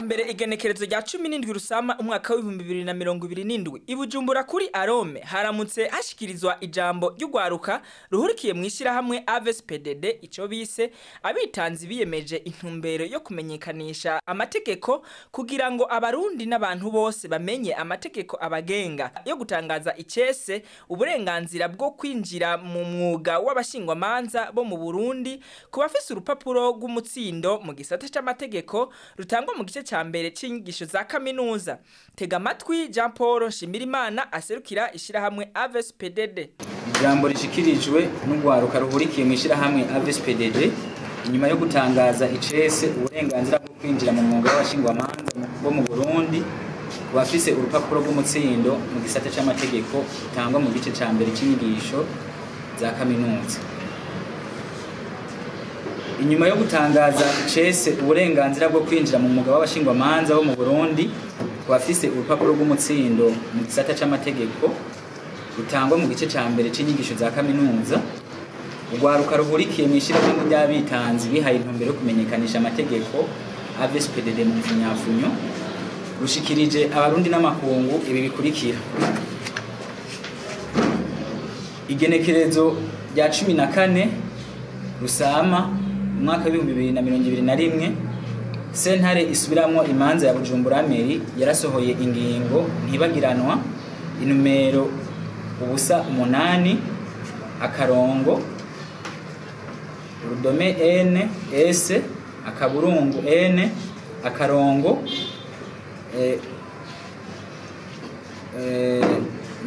Mbere igenekerezo rya 17 Rusama umwaka w'2027, iBujumbura kuri Arome haramutse hashikirizwa ijambo ry'ugwaruka ruhurikiye mu ishyirahamwe AVSPDD, ico bise abitanzi biyemeje intumbero yo kumenyekanisha amategeko kugira ngo Abarundi n'abantu bose bamenye amategeko abagenga, yo gutangaza icese uburenganzira bwo kwinjira mu mwuga w'abashingwamanza bo mu Burundi ku bafise urupapuro rw'umutsindo mu gisata c'amategeko rutangwa mu gice ca mbere c'inyigisho za kaminuza. Tega amatwi Jean Paul Nshimirimana aserukira ishirahamwe AVSPDD. Ijambo rishikirijwe n'ugwaruka ruhurikiye mu ishirahamwe AVSPDD inyuma yo gutangaza icese uburenganzira bwo kwinjira mu mwuga w'abashingwamanza bo mu Burundi ku bafise urupapuro rw'umutsindo mu gisata c'amategeko rutangwa mu gice ca mbere c'inyigisho za kaminuza. Inyuma yo gutangaza icese uburenganzira bwo kwinjira mu mwuga w'abashingwamanza bo mu Burundi ku bafise urupapuro rw'umutsindo mu gisata c'amategeko rutangwa mu gice ca mbere c'inyigisho za kaminuza, urwaruka ruhurikiye mu ishirahamwe ry'abitanzi bihaye intumbero yo kumenyekanisha amategeko AVSPDD mu mfunyapfunyo rushikirije Abarundi n'amakungu ibi bikurikira: Igenekerezo rya 14 Rusama umwaka w'2021, sentare isubiramwo imanza ya Bujumbura Mairie yarasohoye ingingo ntibagiranwa inumero 08 akarongo urudome N S akaburungu N akarongo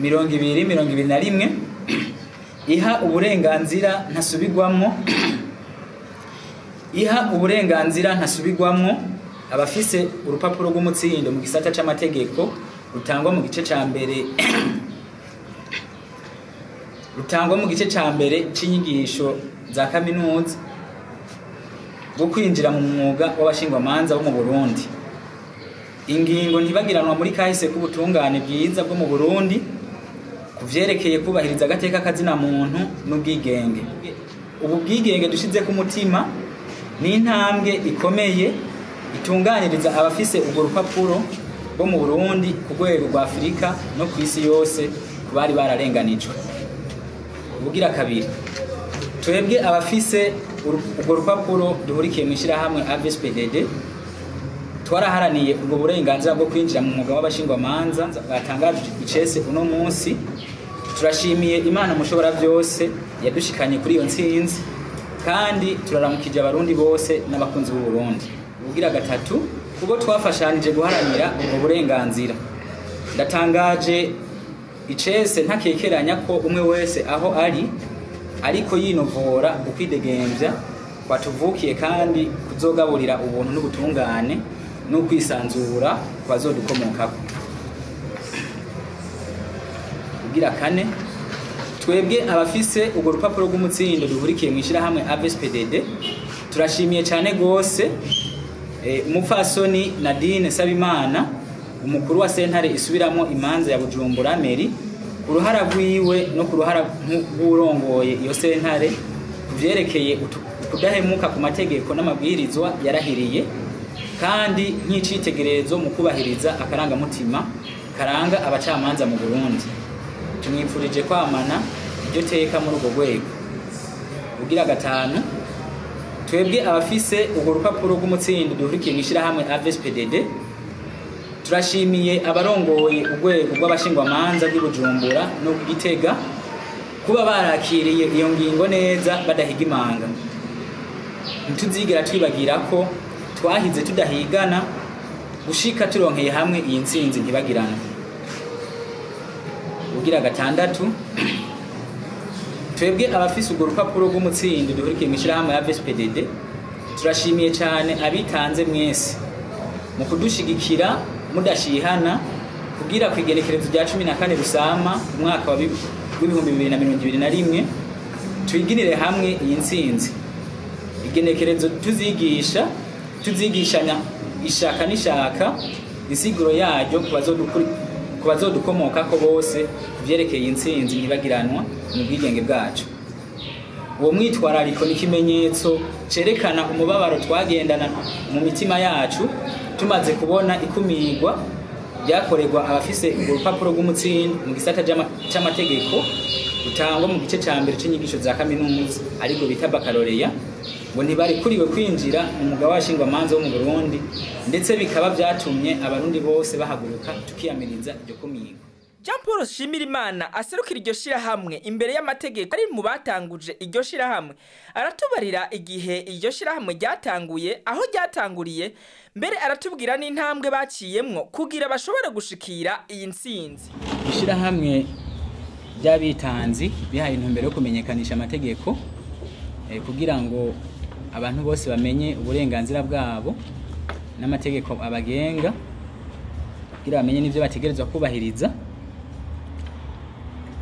2021 iha uburenganzira ntasubirwamwo abafise urupapuro rw'umutsindo mu gisata c'amategeko rutangwa mu gice ca mbere c'inyigisho za kaminuza bwo kwinjira mu mwuga w'abashingwamanza bo mu Burundi. Ingingo ntibagiranwa muri kahise k'ubutungane bwiza bwo mu Burundi kuvyerekeye kubahiriza agateka kazina muntu n'ubwigenge. Ubu bwigenge dushize ku mutima ni intambwe ikomeye itunganiriza abafise urwo rupapuro bo mu Burundi ku rwego rwa Afurika no ku isi yose ku bari bararenganijwe. Ubugira kabiri, twebwe abafise urwo rupapuro duhurikiye mu ishirahamwe AVSPDD twaraharaniye ubwo burenganzira bwo kwinjira mu mwuga w'abashingwamanza batangaje icese uno munsi. Turashimiye Imana mushobora byose yadushikanye kuri iyo ntsinzi, kandi turaramukije Abarundi bose n'abakunzi b'u Burundi. Ubugira gatatu, kubo twafashanije guharanira ubwo burenganzira, ndatangaje icese ntakekeranya ko umwe wese aho ari ariko yinovora ukwidegembya kwatuvukiye kandi kuzogaburira ubuntu n'ubutungane n'ukwisanzura kwazodukomokako. Ubugira kane, twebwe abafise urwo rupapuro rw'umutsindo duhurikiye mu ishirahamwe AVSPDD turashimiye cyane gose umupfasoni Nadine Sabimana, umukuru wa sentare isubiramwo imanza ya Bujumbura Mairie, ku ruhara rwiwe no ku ruhara rw'urongoye iyo sentare kuvyerekeye kudahemuka ku mategeko n'amabwirizwa yarahiriye, kandi nk'icitegererezo mu kubahiriza akarangamutima karanga abacamanza mu Burundi. Tumwipfurije kwamana iryo teka muri urwo rwego. Ugira gatanu, twebwe abafise urwo rupapuro rw'umutsindo duhurikiye mu ishirahamwe AVSPDD turashimiye abarongoye urwego rw'abashingwamanza rw'i Bujumbura no Gitega kuba barakiriye iyo ngingo neza badahiga imanga. Ntituzigera twibagira ko twahize tudahigana gushika turonkeye hamwe iyi ntsinzi ntibagirana. Ugira gatandatu, twebwe abafise urwo rupapuro rw'umutsindo duhurikiye mu ishirahamwe AVSPDD turashimiye cyane abitanze mwese mu kudushigikira mudashihana kugira kwigenekerezo rya 14 Rusama umwaka wa 2021 twiginire hamwe iyi ntsinzi. Igenekerezo tuzigishanya ishaka n'ishaka insiguro yaryo kubazodukomokako bose kuvyerekeye intsinzi ntibagiranwa mu bwigenge bwacu. Uwo mwitwarariko ni ikimenyetso cerekana umubabaro twagendana mu mitima yacu Tumaze kubona ikumirwa ryakorerwa abafise urwo rupapuro rw'umutsindo mu gisata c'amategeko rutangwa mu gice ca mbere c'inyigisho za kaminuza, ariko bita bakaloreya, ngo ntibarikuriwe kwinjira mu mwuga w'abashingwamanza wo mu Burundi, ndetse bikaba vyatumye abarundi bose bahaguruka tukiyamiriza iryo kumirwa. Jean Paul Shimirimana aserukira iryo shirahamwe imbere y'amategeko ari mu batanguje iryo shirahamwe, aratubarira igihe iryo shirahamwe ryatanguye, aho ryatanguriye, mbere aratubwira n'intambwe baciyemwo kugira bashobore gushikira iyi ntsinzi. Ishirahamwe ry'abitanzi bihaye intumbero yo kumenyekanisha amategeko kugira ngo abantu bose bamenye uburenganzira bwabo n'amategeko abagenga, kugira bamenye n'ivyo bategerezwa kubahiriza.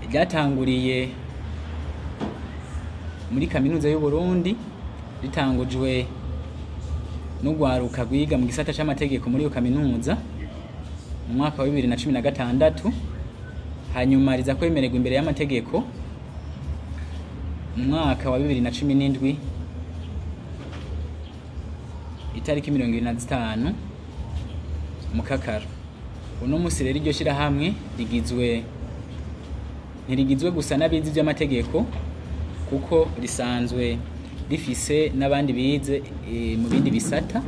Ryatanguriye muri kaminuza y'u Burundi, ritangujwe n'urwaruka rwiga mu gisata c'amategeko muri iyo kaminuza mu mwaka wa 2016, hanyuma riza kwemererwa imbere y'amategeko mu mwaka wa 2017 itariki 25 Mukakaro. Uno musi rero iryo shirahamwe ntirigizwe gusa n'abize ivy'amategeko, kuko risanzwe rifise n'abandi bize mu bindi bisata,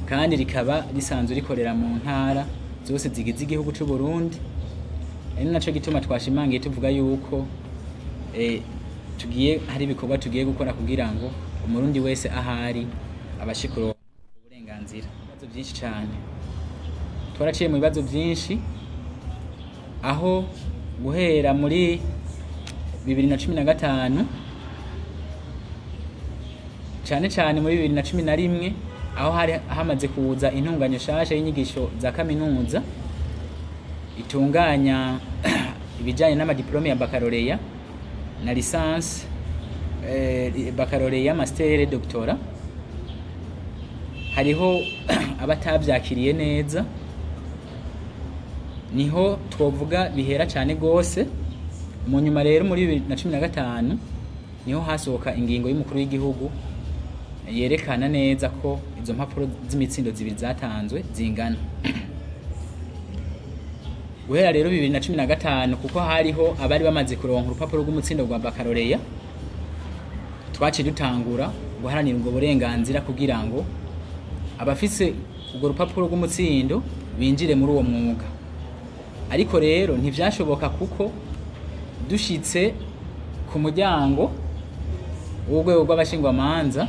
kandi rikaba risanzwe rikorera mu ntara zose zigize igihugu c'u Burundi. Ari naco gituma twashimangiye tuvuga yuko tugiye hari ibikorwa tugiye gukora kugira ngo umurundi wese ahari abashe kuronka uburenganzira. Ibibazo byinshi cane twaraciye mu bibazo byinshi, aho guhera muri 2015 cane cane muri 2011, aho hari hamaze kuza intunganyo shasha y'inyigisho za kaminuza itunganya ibijanye n'amadiplome ya baccalaureat na licence, baccalaureat, master, doctorat. Hariho abatavyakiriye neza, niho twovuga bihera cane gose. Mu nyuma rero muri 2015 niho hasohoka ingingo y'umukuru w'igihugu yerekana neza ko izo mpapuro z'imitsindo zibiri zatanzwe zingana. Guhera rero 2015, kuko hariho abari bamaze kuronka urupapuro rw'umutsindo rwa baccalaureat, twaciye dutangura guharanira ubwo burenganzira kugira ngo abafise urwo rupapuro rw'umutsindo binjire muri uwo mwuga. Ariko rero ntivyashoboka, kuko dushitse ku muryango w'urwego rw'abashingwamanza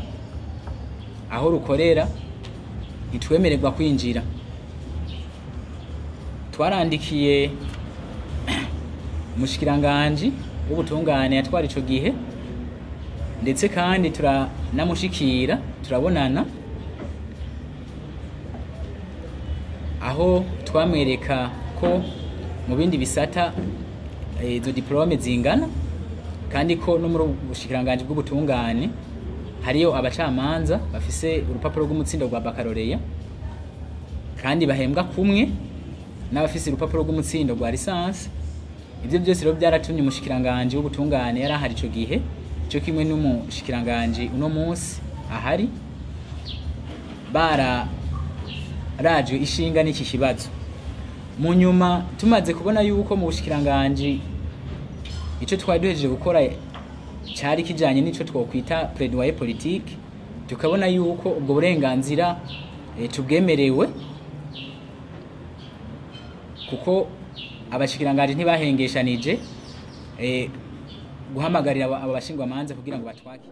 aho rukorera ntitwemererwa kwinjira. Twarandikiye umushikiranganji w'ubutungane yatwara ico gihe, ndetse kandi turanamushikira turabonana, aho twamwereka ko mu bindi bisata izo diplome zingana, kandi ko no muri ubushikiranganji bw'ubutungane hariyo abacamanza bafise urupapuro rw'umutsindo rwa baccalaureat kandi bahembwa kumwe n'abafise urupapuro rw'umutsindo rwa licence. Ivyo byose rero byaratumye umushikiranganji w'ubutungane yari ahari ico gihe, cyo kimwe n'umushikiranganji uno munsi ahari, bararajwe ishinga n'iki kibazo. Mu nyuma tumaze kubona yuko mu bushikiranganji ico twari duhejeje gukora cari kijanye n'ico twokwita plaidoyer politique, tukabona yuko ubwo burenganzira tubwemerewe, kuko abashikiranganji ntibahengeshanije guhamagarira abo bashingwamanza kugira ngo batwake.